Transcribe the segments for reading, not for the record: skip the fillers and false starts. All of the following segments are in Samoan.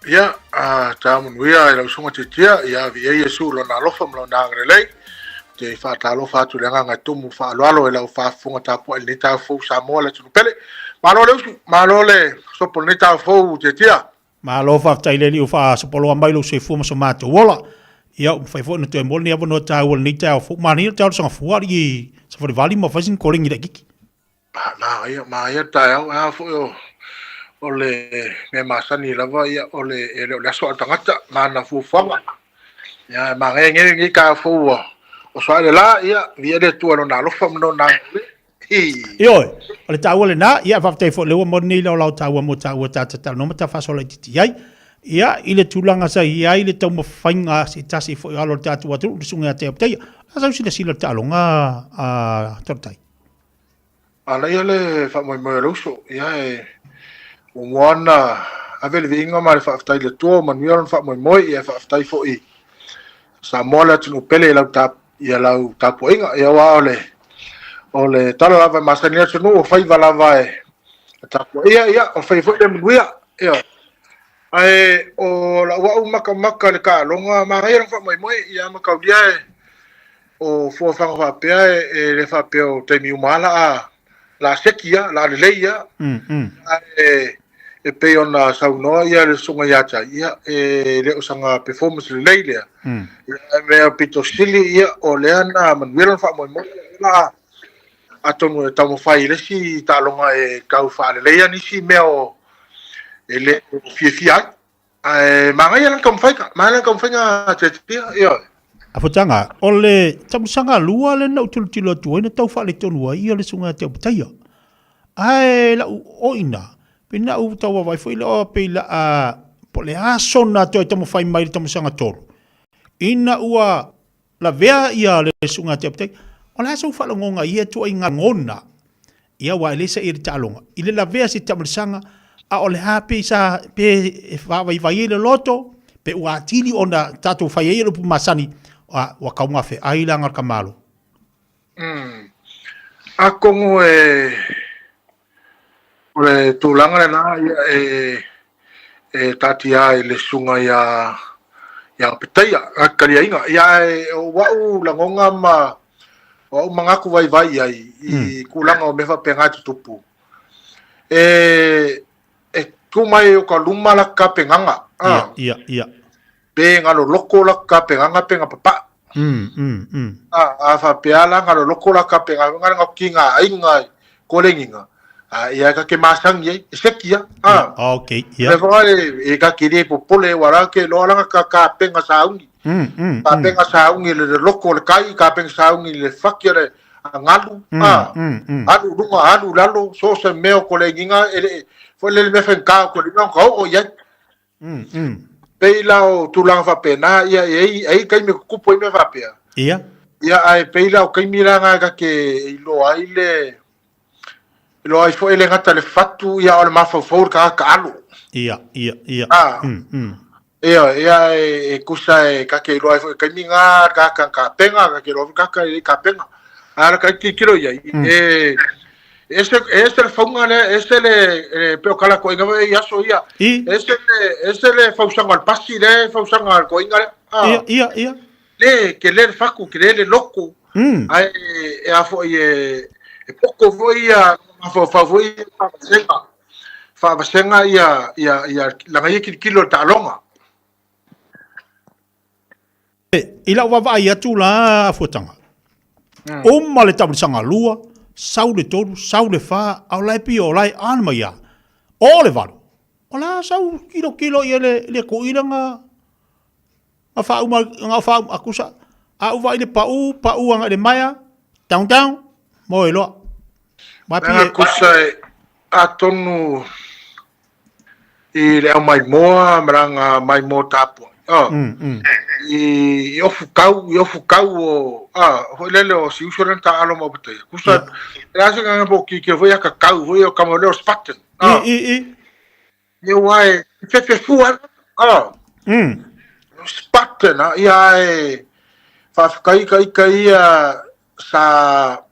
Ia, a taeao manuia i lau Susuga Tiatia, ia viia Iesu i Lona alofa ma Lona agalelei. Ou te faatalofa atu i le agaga e tumu faaaloalo i lau faafofoga tapuai i lenei taeao fou Samoa le atunuu pele. Malo le usu, malo le sopo i lenei taeao fou Tiatia. Malo faafetai le Alii ua faasopoloa mai lou soifua ma so matou ola. Ia, ua mafai foi ona toe maua lenei avanoa taua i lenei taeao fou. Manaia le taeao o le Sagafua alii Savalivali ma fai sina koleni laitiiti. Manaia, manaia le taeao. A foi o le mea masani lava, ia, o le, e le o le aso a le tagata ma ana fuafuaga. Ia, e manaia nei lenei taeao fou ua oso ae le la, ia, viia le Atua i Lona alofa ma Lona agalelei. Ioe, o le taua lena, ia faafetai foi o lea ua maua lenei laolao taua mo taua ta talanoa ma ta faasoa laitiiti ai. Ia, i le tulaga sa i ai le taumafaiga a se tasi foi o alo o le tatou atunuu, le Susuga ia Teaputeia. A sau silasila i le taaloga a Toltai? Manaia le faamoemoe o le uso, ia e muamua ona ave le viiga ma le faafetai i le Atua ua manuia lona faamoemoe, ia e faafetai foi i Samoa le atunuu pele i lau i lau tapuaiga. Ia aua o le o le tala lava e masani ai le atunuu, o faiva lava e tapuaia, ia o faiva foi le manuia. Ia. Ae o lau au makamaka i le taaloga, manaia lona faamoemoe, ia mataulia e o fuafuaga faapea e le faapea o taimi uma lava la a seki lava, la a lelei lava. Ae e pei ona saunoa ia le susuga ia Tai, ia e le o sana performance lelei lea. Ia ae mea pito sili ia o lea na manuia lona faamoemoe la atonu e taumafai i le isi taaloga e tau faaleleia nisi mea o e le o fiafia ai. Ae manaia lana taumafaiga, manaia lana taumafaiga Tiatia, ioe. Afotanga, o le tausaga lua lea na ou tilotilo atu ai na tau faaletonu ai ia le susuga ia Teopataia. Ae lau oina, pe na ou tau vaavaai foi lea pei la a po o le a sona toe taumafai mai i le tausaga tolu, ina ua lavea ia le susuga ia Teopataia, o le a sou faalogoga i ia ituaiga lagona? Ia aua e le sa i le taaloga i le lavea se taamilisaga, a o le a pe sa pe e faavaivai ai le loto, pe ua atili ona tatou fai ai le upu masani, a ua taugafeai la ka Malo. Atonu e o le tulaga lena ia e e taatia ai le susuga ia ia Petaia a taliaiga ia ae o a'u lagoga ma o a'u manatu vaivai i ai i tulaga o mea faapena e tutupu e e tu mai o ka luma la tapenaga a Ia, ia, ia. pe galoloko la tapenaga pe gapapaʻu a faapea la galoloko la tapenaga nga ki nga aiga kolegiga a ia ka ke masagi ai e seki a a Okay, ia. Le fa e ka ke le popole wa la ke lo la ka ka penga saungi ka penga saungi le loko le kai ka penga saungi le faki le ngalu a alu lunga alu lalo so se mea o kolegiga e le fo le mea fenka ko le ka o ia Pei la o tulaga faapena, ia e ai, ai taimi e tutupu ai mea faapea. Ia. Ia, ae pei la o taimi la na ta te iloa ai le, iloa ai foi le gata le fatu, ia o le mafaufau o le tagata alo. Ia, ia, ia. Ah. Ia, ia e, e tusa e ta te iloa ai foi taimi na le tagata na tapenga, ta te iloa foi le tagata e le i tapenga. A o le kai tilotilo i ai, e, Ese, ese le fauga lea, ese le, e pei o kalakoiga foi i aso ia. I. Ese le, ese le fausaga o le pasi lea e fausaga a le toeaina lea. Ah. Ia, ia, ia. Le, ke le le faku, ke le le loko. Ae, e a foi e, e poko foi ia, mafaufau foi ia faavasega. Faavasega ia, ia, ia, lana ia kilokilo i le taaloga. I lau vaavaai atu la Fuataga, uma le taulisaga lua, sau le tolu, sau le fa, a o la e pei o la e ana mai lava. O le valu, o la sau kilokilo i le le kui lea na na faauma na faauma atu sa a ou vaai i le pau, pau agai i le maea, down down, moe loa. Ma pei e Kusa e atonu i le au maimoa ma lana maimoa tapuai. Oh. I, i ofu kau, i ofu kau o, ah, foi lele o si uso lena taalo ma opetaia. Kusa, yeah. E ase nganga po ki ki foi aka kau, foi o kama leo Spartan. Ah. I, i, i. E ua e, fefe fua, ah. Spartan, ah, ia e, whaafekai ka ika ia, sa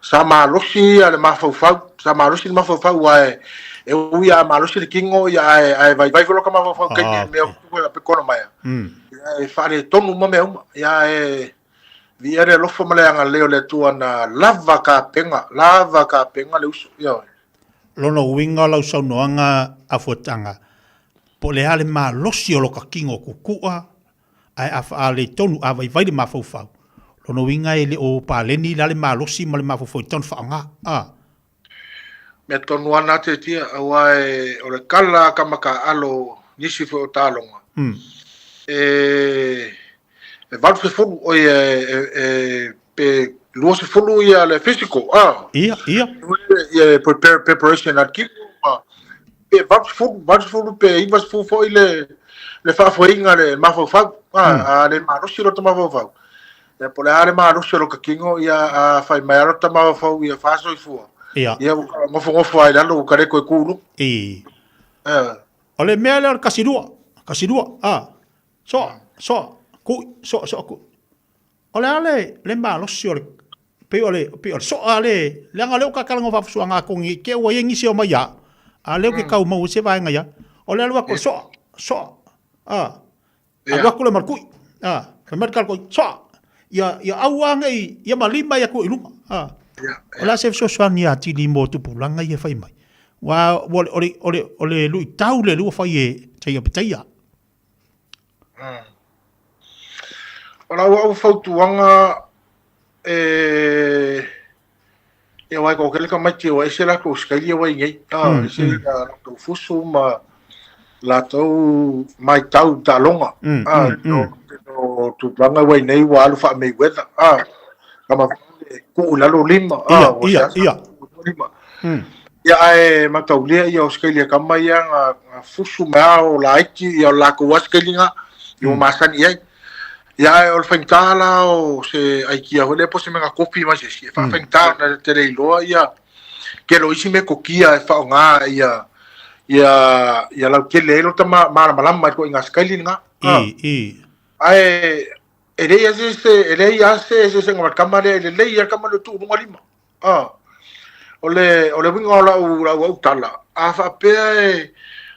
sa malosi ia le mafaufau, sa malosi le mafaufau aua e E ui a malosi le tino ia ae ae vaivai foi lota mafaufau i taimi mea o tupu e kona mai. Ia e faaletonu uma mea uma. Ia e viia le alofa ma le agalelei o le Atua na lava tapena, lava tapena le uso. Ioe. Lona uiga o lau saunoaga afuataga, po o le a le malosi o lota tino kukua, ae a faaletonu, a vaivai le mafaufau, lona uiga e le o paleni la le malosi ma le mafaufau e tatau ona faaaoga. A. Mea tonu ana tetia, aua e, o le kala a tama taaalo nisi foi o taaloga, e, e 80, oi e, e, e, pe 20 ia le physical, a. Ia, ia. Ia prepare, preparation a kino, ma, pe 80, 80 pe 90 foi le, le faafoeina le mafaufau, a, a le malosi lota mafaufau. Ia, po o le a le malosi o lota tino, ia, a fai mai lava lota mafaufau ia faasoifua, Ia. ia, ua nofonofo lava i lalo, ua ta le toe tu i luga. I. O le mea lea o le kasi lua, kasi lua, a, soa, soa, kui, soa, soa, kui. O le a le, le malosi o le, pei o le, pei o le soa le, leaga o lea ua ta talanoa faafuasuaga atonu i te i ua i ai nisi o mai ia, a o lea ou te tau maua se vaega ia. O le alu atu o le soa, soa, a, Alu atu le ma le kui. A, fai mai le tala toi, soa! Ia, ia aua ne i, ia ma lima i atu i luga. A, o le a se fesoasoani atili mo tupulaga ia e fai mai? Aua o le, o le, o le, o le luitau lea ua fai e Taia Petaia. O lau au fautuaga e Ia wai ko kele tamaiti ua ese latou Australia wai nei. Ah, mm, ese mm. latou fusu ma latou maitau taaloga. Mm, ah, mm, mm. No tulaga wai nei ua alu faa Mayweather. Ah, kama kuu lalo lima. Ah, ia, ia, ia. Lima. Ia ae mataulia ia Australia kama ia nga, nga fusu me ao laiti ia o lakou Australia i o masani ai. Ia ae o le faigata la o se aikia foi lea po o se mea na kopi mai se isi, e faafaigata ona e te le iloa ia kelo isi mea kokia e faaaoga ia ia ia lautele ai lota malamalama i le ituaiga sikaili lena. I, i. Ae e leai lava se e leai lava se eseesega ma le tama lea, e lelei lava le tama lea e tuu i luga lima. Ah, o le, o le uiga o lau, lau autala, a faapea e,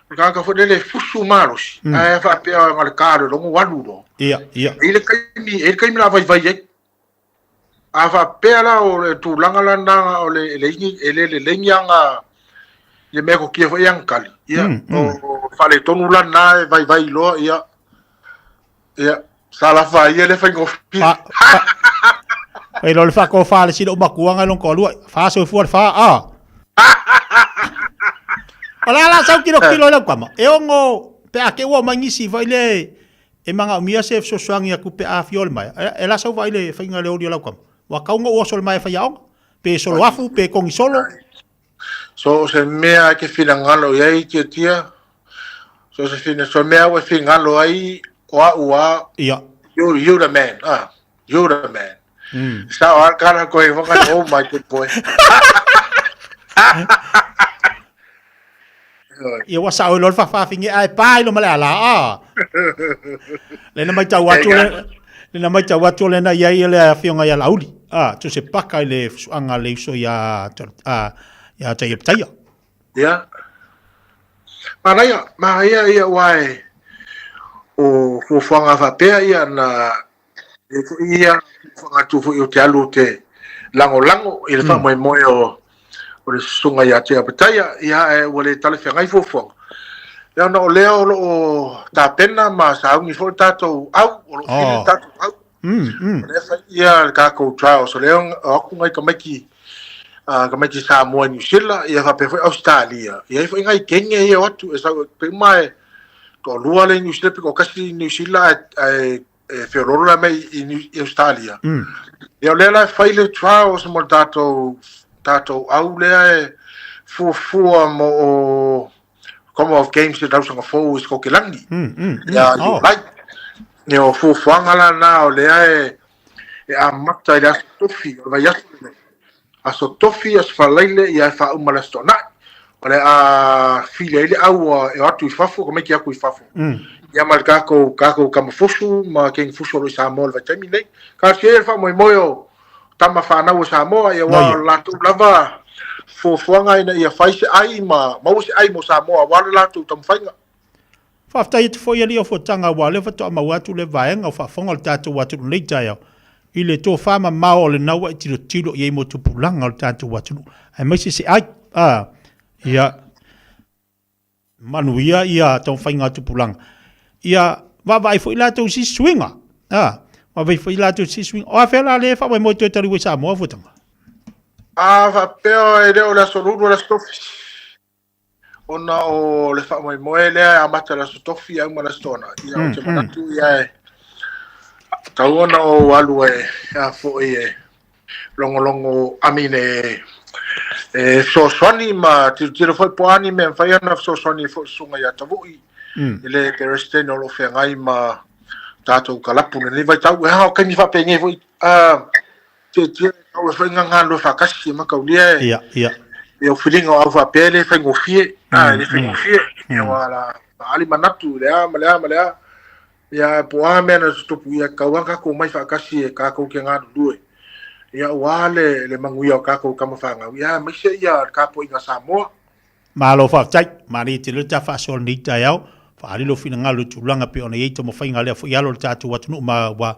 o le tagata foi lele e fusu malosi, mm. ae faapea na le ta le logo alu loa. Ia, ia. E i le taimi, e i le taimi la vaivai ai. A faapea la o le tulaga la na o le, le ini, e le lelei ni aga, le mea kokia foi aga kali. Ia, mm, mm. o faaletonu la na e vaivai loa, ia, Ia, sa lafa ia le faigofie. Fa, fa, e lo le whakofa le sila umakuanga i lon lua. Fa soifua le fa, a. O la la sau kilo kilo i lau kama. E ongo, pe a ke ua mai nisi vai le, e manga umia se fesoasoani aku pe a fio le mai. E, e la sau vai le whainga le oli o lau kama. Wa kaunga ua so le mai e whai aonga. Pe solo afu, pe kongi solo. So o se mea e te finagalo i ai tiatia, so se fina, so mea ua fingalo ai o au a, Ia. you, you the man, ah, you the man. Sa o kara koe whakare, oh my good boy. Ia ua sao i lo le faafaafine ae pa i lo ma le ala a. Lena maitau atu le lena maitau atu lena ia ia le afioga ia Lauli. A, tu se paka i le fusuaga le uso ia a ia Taia Petaia. Ia. Manaia, manaia ia ua e o fuafuaga faapea ia na E foi ia whakatu foi o te alu o te lagolago i le faamoemoe o o le susuga ia Te Apataia, ia ae ua le talafeagai fuafuaga. Ia ona o lea o lo o tapena ma sauni foi le tatou au, o lo o fili le tatou au. O lea fai ia le tatou trials, o lea o atu nai tamaiti tamaiti Samoa i Niu Sila, ia faapea foi Ausetalia. E i ai foi nai kenge ia o atu e sau pei uma e toalua le Niu Sila pe toatasi Niu Sila ae e feololo la mai i, i Australia. Ia o lea la e fai le trials mo le tatou, tatou au lea e fuafua mo o Commonwealth Games i tausaga fou i Skokelani. Ia Iulai. Ia o fuafuaga la na o lea e, e amata i le aso tofi, o le vaiaso lenei. Aso Tofi, Aso Faraile, ia e faauma le Aso Toonai. O le a fili ai le au e o atu i fafo, tamaiti atu i fafo. Ia ma le tatou, tatou tama fusu ma keng fusu o lo i Samoa i le vaitaimi lenei. Talosia ia le faamoemoe o tama fanau o Samoa, ia aua o le latou lava fuafuaga ina ia fai se ai ma maua se ai mo Samoa aua le latou taumafaiga. Faafetai atu foi alii o Fotaga aua o lea faatoa maua atu le vaega o faafofoga o le tatou atunuu nei taeao i le tofa mamao o lena ua e tilotilo i ai mo tupulaga o le tatou atunuu aemaise se ai. A, ia manuia ia taumafaiga a tupulaga. Ia vaavaai foi latou i sisi suiga. A, vaavaai foi latou i sisi suiga. O afea la lea e faamoemoe toe taliu ai Samoa Fotaga? A faapea e le o le aso Lulu o le aso Tofi. Ona o le faamoemoe lea e amata i le Aso Tofi ae uma i le Aso Toonai, ia ou te manatu ia e tatau ona ou alu e a foi e logologo I mean e e fesoasoani ma tilotilo foi po o a ni mea e mafai ona fesoasoani ai foi le susuga ia Tavui i le Peresetene o lo o feagai ma tatou kalapu i lenei vaitau. E a o taimi faapenei foi Tietie tau e whainga ngā lua whakasi e makaulia e. Ia, ia. E o whiringa o au whapea le whaingofie. Ah, le whaingofie. E o ala ali manatu le a ma le a ma le a. Ia po a mea na tutupu ia kau a kākou mai whakasi e kākou ke ngā lulue. Ia ua le le manuia o kākou kama whangau. Ia maise ia kāpo inga Samoa. Malo faafetai. Malie tele le ta faasoa lenei taeao. Faaali lou finagalo i tulaga pei ona i ai taumafaiga a lea foi alo o le tatou atunuu ma ua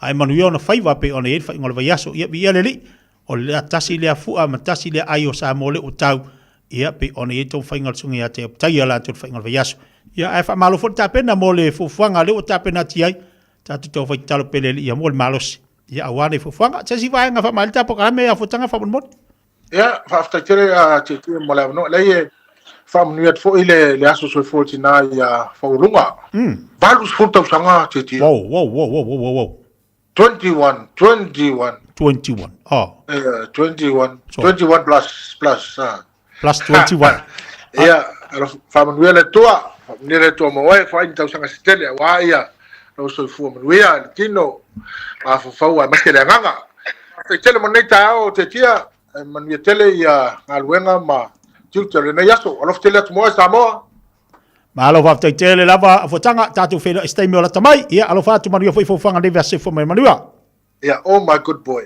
ae manuia ona faiva pei ona i ai le faaiuga o le vaiaso. Ia, viia le Alii, o le tasi lea fua ma tasi lea ai o Samoa lea ua tau, ia, pei ona i ai taumafaiga o le Susuga ia te Opetaia latou i le faaiuga o le vaiaso. Ia, ae faamalo foi le tapena mo le fuafuaga lea ua tapena atu i ai. Tatou taufai tatalo pea i le Alii ia maua le malosi, ia, aua nei fuafuaga. Se isi vaega faamaea le ta polokalame ia Fotaga faamolemole. Ia, faafetai tele a Tietie mo le avanoa. Leai e faamanuia atu foi le, le aso soifua o le tina ia Faualuga. 80 tausaga Tietie. Wow, wow, wow, wow, wow, wow. 21, 21. 21. Oh. Yeah, 21, so, 21 plus, plus. Plus 21. Ia, faamanuia le Atua, faamanuia le Atua mo oe, fai ni tausaga se tele, aua ia lou soifua manuia, le tino, mafaufau aemaise le agaga. Faafetai tele mo lenei taeao Tetia, e manuia tele ia galuega ma tiute o lenei aso. Alofa tele atu mo oe Samoa. Malo faafetai tele lava Fotaga, tatou feiloai i se taimi o lata mai. Ia, alofa atu manuia foi fuafuaga o lenei vaiaso. Soifua ma ia manuia. Ia, oh my good boy.